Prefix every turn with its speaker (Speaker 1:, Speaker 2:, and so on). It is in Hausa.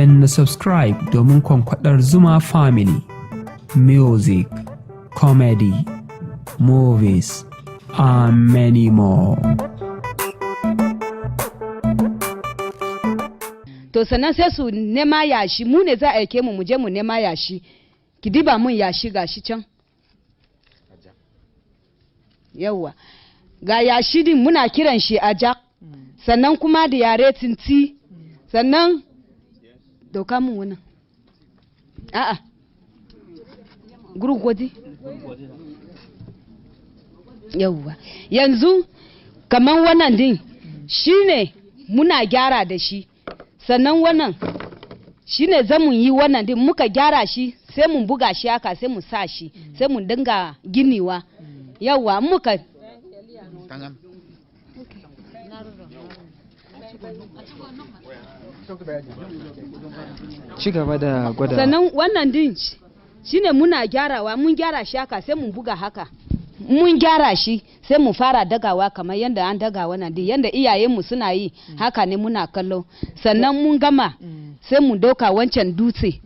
Speaker 1: Danna subscribe domin kwankwadar Zuma Family. Music, comedy, movies, and many more.
Speaker 2: To sannan sai su nema yashi, mu ne za a aike mu mu je mu nema yashi. Ki diba mun yashi, gashi can. Yawwa, ga yashi din, muna kiran shi ajak, sannan kuma da yare tinti. Sannan dauka mun wannan, a'a, gurgwadi. Yawwa, yanzu kaman wannan din shine muna gyara da shi. Sannan wannan shine zamu yi wannan din, muka gyara shi, sai mun buga shi haka, sai mu sa shi, sai mun dinga giniwa. Yawwa, muka
Speaker 3: Ci gaba da gwada.
Speaker 2: Sannan wannan din shine muna gyarawa. Mun gyara shi haka, sai mun buga haka. Mun gyara shi, sai mu fara dagawa kamar yadda an daga wannan din, yadda iyayenmu suna yi, haka ne muna kallo. Sannan mun gama, sai mu dauka wancan dutse.